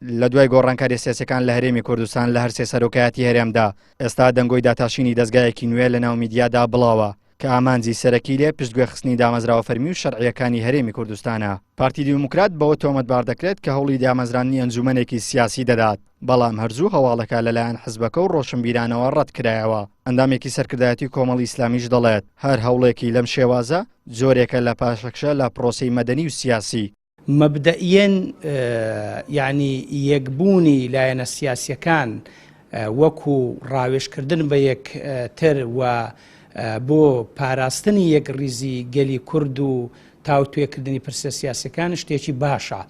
لە دوای گۆڕانکاریە سیاسیەکان لە هەرێمی کوردستان لە هەرسێ سەرۆکایەتی هەرێمدا، ئێستا دەنگۆی داتاشینی دەزگایەکی نوێ لە ناو میدیادا بڵاوە کە ئامانجی سەرەکی لێ پشتگوێخستنی دامەزراوە فەرمی و شەرعیەکانی هەرێمی کوردستانە. پارتی دیموکرات بەوە تۆمەتبار دەکرێت کە هەوڵی دامەزراندنی ئەنجومەنێکی سیاسی دەدات، بەڵام هەرزوو هەواڵەکە لەلایەن حزبەکە و ڕۆشنبیرانەوە ڕەتکرایەوە. ئەندامێکی سەرکردایەتی کۆمەڵی ئیسلامیش دەڵێت، هەر هەوڵێکی لەم شێوازە جۆرێکە لە پاشەکشە لە پرۆسەی مەدەنی و سیاسی. مەبدەئیەن یانی یەکبوونی لایەنە سیاسیەکان وەکو ڕاوێژکردن بە یەکتر و بۆ پاراستنی یەکڕیزی گەلی کورد و تاوتوێکردنی پرسە سیاسەکان شتێکی باشە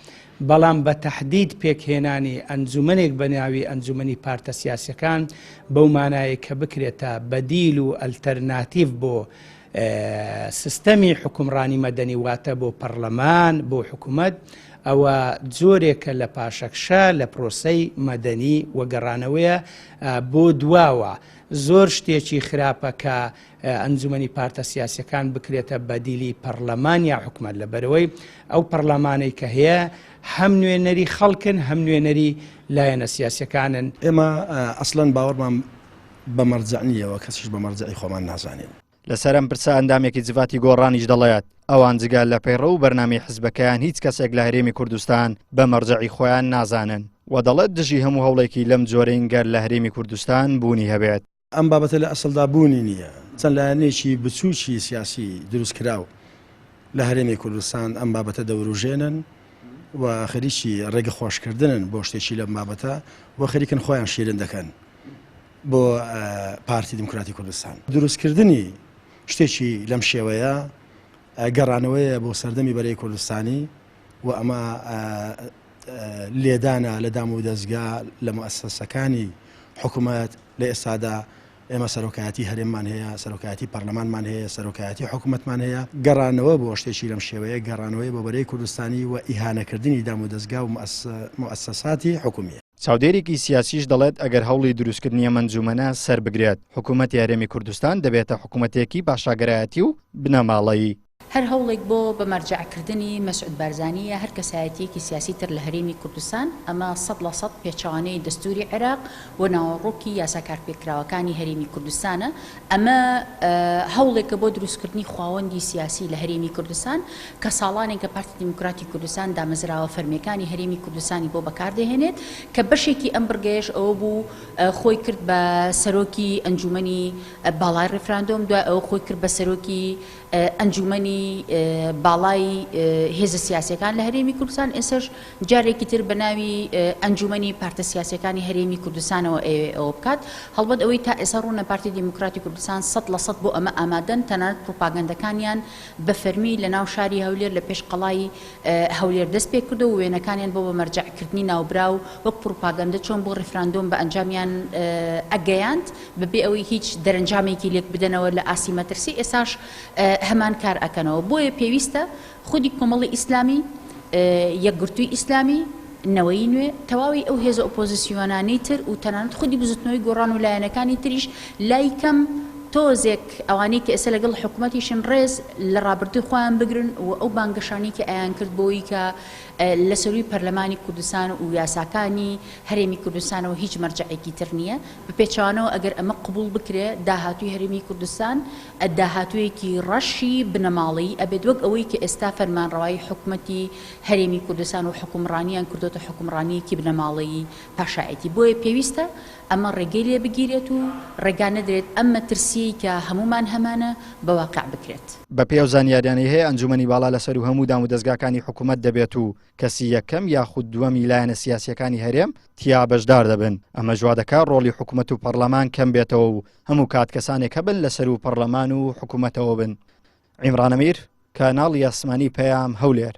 بەڵام بە تهدید پێکهێنانی ئەنجومەنێک بە ناوی ئەنجومەنی پارتە سیاسەکان بەو مانایە کە بکرێتە بەدیل و ئەلتەرناتیڤ بۆ سیستەمی حوکمڕانی مەدەنی واتە بۆ پەڕلەمان، بۆ حکومەت، ئەوە جۆرێکە لە پاشەکشە لە پرۆسەی مەدەنی و گەڕانەوەیە بۆ دواوە. زۆر شتێکی خراپە کە ئەنجومەنی پارتە سیاسیەکان بکرێتە بەدیلی پەڕلەمان یا حکومەت لەبەرئەوەی ئەو پەڕلەمانەی کە هەیە هەم نوێنەری خەڵکن هەم نوێنەری لایەنە سیاسیەکانن. ئێمە ئەسڵەن باوەڕمان بە مەرجەع نییە و کەسیش بە مەرجەعی خۆمان نازانین. لەسەر ئەم پرسە ئەندامێکی جڤاتی گۆڕانیش دەڵێت، ئەوان جگە لە پەیڕەو و بەرنامەی حزبەکەیان هیچ کەسێک لە هەرێمی کوردستان بە مەرجەعی خۆیان نازانن و دەڵێت دژی هەموو هەوڵێکی لەم جۆرەین گەر لە هەرێمی کوردستان بوونی هەبێت. ئەم بابەتە لە ئەسڵدا بوونی نییە، چەند لایەنێکی بچووکی سیاسی دروستکراو لە هەرێمی کوردستان ئەم بابەتە دەوروژێنن و خەریکی ڕێگە خۆشکردنن بۆ شتێکی لەم بابەتە و خەریکن خۆیان شیرن دەکەن. بۆ پارتی دیموکراتی کوردستان. دروستکردنی شتێکی لەم شێوەیە گەڕانەوەیە بۆ سەردەمی بەرەی کوردستانی و ئەمە لێدانە لە دام و دەزگا لە موئەسەسەکانی حکومەت. لە ئێستادا ئێمە سەرۆکایەتی هەرێممان هەیە، سەرۆکایەتی پەرلەمانمان هەیە، سەرۆکایەتی حکومەتمان هەیە. گەڕانەوە بۆ شتێکی لەم شێوەیە گەڕانەوەیە بۆ بەرەی کوردستانی و ئیهانەکردنی دام و دەزگا و موئەسەساتی حکومییە. چاودێرێکی سیاسیش دەڵێت ئەگەر هەوڵی دروستکردنی ئەم ئەنجومەنە سەربگرێت، حکومەتی هەرێمی کوردستان دەبێتە حکومەتێکی پاشاگەرایەتی و بنەماڵەیی. هەر هەوڵێک بۆ بە مەرجەع کردنی مەسعود بارزانی یا هەر کەسایەتییەکی سیاسی تر لە هەرێمی کوردستان، ئەمە 100% پێچەوانەی دەستووری عێراق و ناوەڕۆکی یاسا کارپێکراوەکانی هەرێمی کوردستانە. ئەمە هەوڵێکە بۆ دروستکردنی خواوەندی سیاسی لە هەرێمی کوردستان کە ساڵانێکە پارتی دیموکراتی کوردستان دامەزراوە فەرمییەکانی هەرێمی کوردستانی بۆ بەکاردەهێنێت کە بەشێکی ئەم بڕگەیەش ئەوە بوو خۆی کرد بە سەرۆکی ئەنجومەنی باڵای ڕیفراندۆم دوای ئەوە خۆی کرد بە سەرۆکی ئەنجومەنی باڵای هێزە سیاسیەکان لە هەرێمی کوردستان ئێسەش جارێکی تر بە ناوی ئەنجومەنی پارتە سیاسیەکانی هەرێمی کوردستانەوە ئەیەوێ ئەوە بکات. هەڵبەت ئەوەی تا ئێستا ڕوونە پارتی دیموکراتی کوردستان 100% بۆ ئەمە ئامادەن، تەنانەت پڕوپاگەندەکانیان بە فەرمی لە ناو شاری هەولێر لە پێش قەڵای هەولێر دەست پێ کردو و وێنەکانیان بۆ بە مەرجەع کردنی ناوبراو وەک پڕوپاگەندە چۆن بۆ ڕیفراندۆم بە ئەنجامیان ئەگەیاند بە بێ ئەوەی هیچ دەرەنجامێکی لێک بدەنەوە لە ئاستی مەترسی ئێستاش هەمان کار ئەکەنەوە. بۆیە پێویستە خودی کۆمەڵی ئیسلامی، یەکگرتووی ئیسلامی، نەوەی نوێ، تەواوی ئەو هێزە ئۆپۆزیسیۆنانەی تر و تەنانەت خودی بزوتنەوەی گۆڕان و لایەنەکانی تریش لای کەم تۆزێک ئەوانەی کە ئێستا لەگەڵ حکومەتیشن ڕێز لە ڕابردووی خۆیان بگرن و ئەو بانگەشانەی کە ئەیانکرد بۆی کە لە سەرووی پەرلەمانی کوردستان و یاساکانی هەرێمی کوردستانەوە هیچ مەرجەعێکی تر نییە. بە پێچەوانەوە ئەگەر ئەمە قبوڵ بکرێ داهاتووی هەرێمی کوردستان داهاتوویەکی ڕەشی بنەماڵەیی ئەبێت وەک ئەوەی کە ئێستا فەرمانڕەوایی حکومەتی هەرێمی کوردستان و حوکمڕانیان کردۆتە حوکمڕانییەکی بنەماڵەیی پاشایەتی بۆیە پێویستە ئەمە ڕێگەی لێ بگیرێت و ڕێگا نەدرێت ئەم مەترسییەی کە هەموومان هەمانە بە واقع بکرێت. بەپێی ئەو زانیاریانەی هەیە ئەنجومەنی باڵا لەسەروو هەموو دامودەزگاکانی حکومەت دەبێت و کەسی یەکەم یاخود دووەمی لایەنە سیاسییەکانی هەرێم تیا بەشدار دەبن، ئەمەش وادەکات ڕۆڵی حکومەت و پەڕلەمان کەم بێتەوە و هەموو کات کەسانێک هەبن لەسەروو پەڕلەمان و حکومەتەوە بن. عیمران ئەمیر، کەناڵی ئاسمانی پەیام، هەولێر.